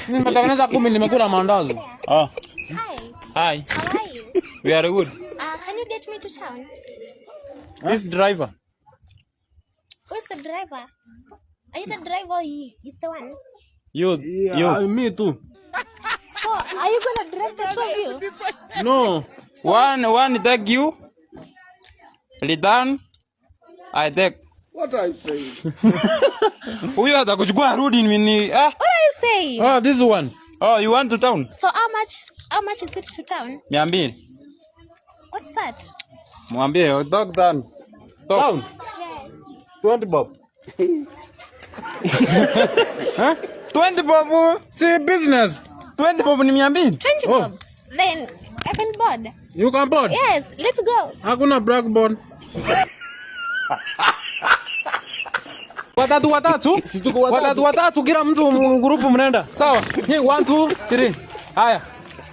Nimetengeneza 10, nimekula mandazi. Oh. Hi. Hi. How are you? We are good. Can you get me to town? This driver. Who's the driver? Are you the driver or you? Is the one? You. Yeah, You. Me too. So, are you gonna drive the two of you? No. One take you. Return. I take. What are you saying? Huyo atakuchukua arudi ni ah. What are you saying? Oh, this one. Oh, you want to town? So how much is it to town? 200. What's that? Mwambie talk down. Talk. Town. Yes. 20 bob. Huh? 20 bob. Si business. 20 bob ni 200. 20 Oh. bob. Then I can board. You can board. Yes, let's go. Hakuna blackboard. Watatu watatu. Watatu watatu, kila mtu grupu mnaenda. Sawa. Nyinyi 1 2 3. Haya.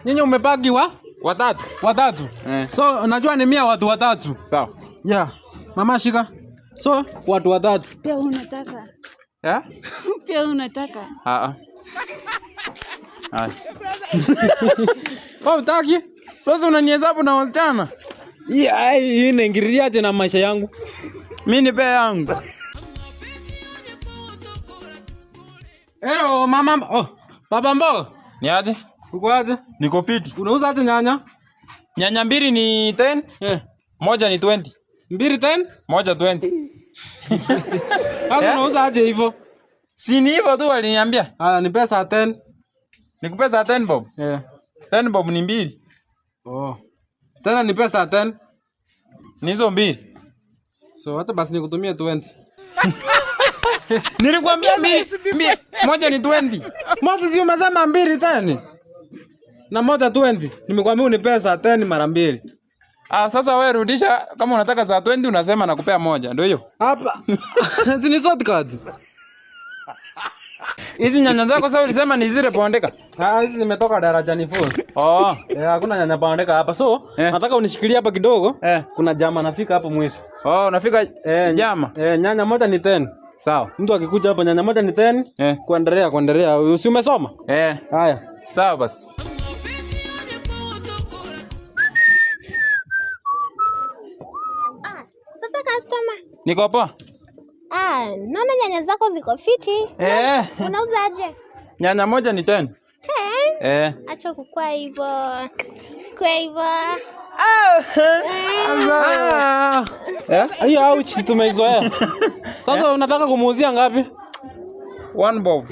Nyinyi umebaki wa Watatu. watatu. Eh. So najua ni 100 watu watatu. Sawa. Yeah. Mama shika. So watu watatu. Pia unataka? Yeah? Pia unataka? Ah ah. Haya. Oh, utaki? Sasa unanihesabu na wasichana? Yeah, hii inaingiliaje na maisha yangu? Mimi ni pea yangu. Hello mama. Oh, baba mboga. Ni aje? Uko aje? Niko fiti. Unauza aje nyanya? Nyanya mbili ni 10, Eh. moja ni 20. Mbili 10? Moja 20. Sasa Eh? unauza aje hivyo? Si ni hivyo tu waliniambia. Haya, ni pesa 10. Nikupe za 10 bob. Eh. 10 bob ni mbili. Oh. Tena ni pesa 10. Ni hizo mbili. So hata basi nikutumie 20. Nilikwambia mbili. Moja ni 20. Moja si umesema mbili 10. Na moja 20. Nimekwambia ni pesa 10 mara mbili. Ah, sasa wewe rudisha kama unataka za 20 unasema nakupea moja. Ndio hiyo. Hapa. Si ni shortcut. Hizi nyanya zako sasa ulisema ni zile pondeka. Ah, hizi zimetoka darajani full. Oh. Eh, hakuna nyanya paondeka hapa. So, Eh. nataka unishikilie hapa kidogo. Eh. Kuna jama anafika hapo mwisho. Oh, unafika Eh, jama. Eh, nyanya moja ni 10. Sawa. Mtu akikuja hapo nyanya moja ni 10. Eh. Kuendelea, kuendelea. Si umesoma? Eh, Haya. sawa basi. Ah, sasa customer. Niko poa. Ah, naona nyanya zako ziko fiti. Eh, Unauza aje? nyanya moja ni 10. 10? Eh. Acha kukua hivyo. Sikua hivyo. Ah. Eh? Hiyo ouch tumeizoea. Sasa unataka kumuuzia ngapi? One bob.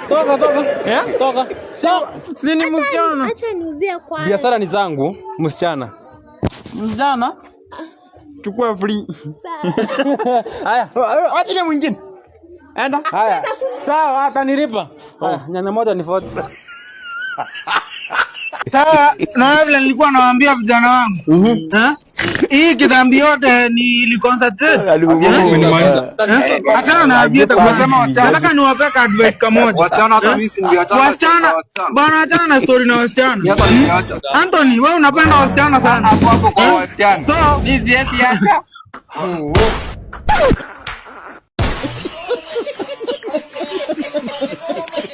Toka toka. Eh? Toka. So, Si ni msichana. Acha niuzie kwanza. biashara ni zangu, msichana. Msichana. Chukua free. Sawa. Haya, achilia mwingine. Enda. Haya. Sawa, atanilipa. Haya, nyanya moja ni 40. Sasa naona vile nilikuwa nawaambia vijana wangu. Eh? Hii kidhambi yote ni iliconcentrate. Achana na Abieta kusema wasichana. Nataka niwape ka advice kamoja. Wasichana hata mimi si niliachana. Wasichana bwana, achana na story na wasichana. Anthony, wewe unapenda wasichana sana. Hapo hapo kwa wasichana. So, Mimi siwezi acha.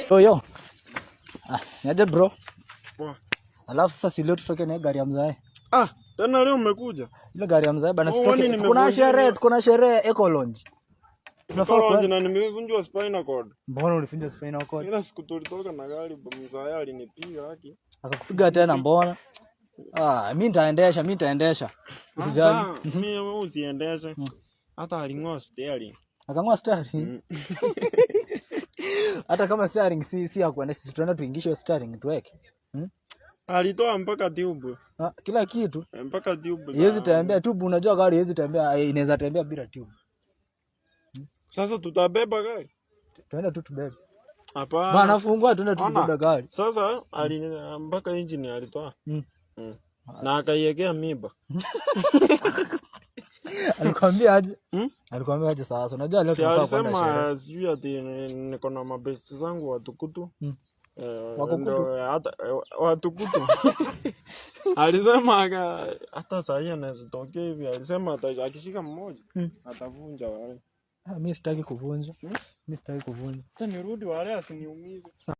Yo yo. Ah, niaje bro? Alafu sasa si leo tutoke na gari ya mzae. Ah, tena leo umekuja? Ile gari ya mzae bana, Oh, sitoke. kwani Kuna nimevunjwa sherehe, leo? tuko na sherehe Eco Lounge. Tunafaa Nje kwa na nimevunjwa spinal cord. Mbona ulifunja spinal cord? Ila siku tulitoka na gari mzae alinipiga haki. Akakupiga tena mbona? Ah, mimi nitaendesha, mimi nitaendesha. Usijali. Sasa mimi wewe usiendeshe. Hata aling'oa steering. Akang'oa steering. Hata kama steering si ya kuendesha, si tunaenda tuingishe hiyo steering tuweke. Hmm? Alitoa mpaka tube. Ah, kila kitu. Mpaka tube. Iwezi tembea tube, unajua gari iwezi tembea, inaweza tembea bila tube. Sasa tutabeba gari? Tuende tu tubebe. Hapana. Bana fungua tuende tu Ona, tubebe gari. Sasa ali mpaka engine alitoa. Mm. Mm. Na akaiwekea miba. Alikwambia aje? Hmm? Alikwambia aje sasa? Unajua leo Si tunafaa kwenda sherehe. alisema sijui ati niko na mabesti zangu watukutu. Mm. Eh, Wako kutu? ndio, hata watukutu. Alisema hata saa hii anaweza tokea hivi. Alisema akishika mmoja atavunja wale. Ah, mimi sitaki kuvunja. Mimi sitaki kuvunja. Acha nirudi wale asiniumize.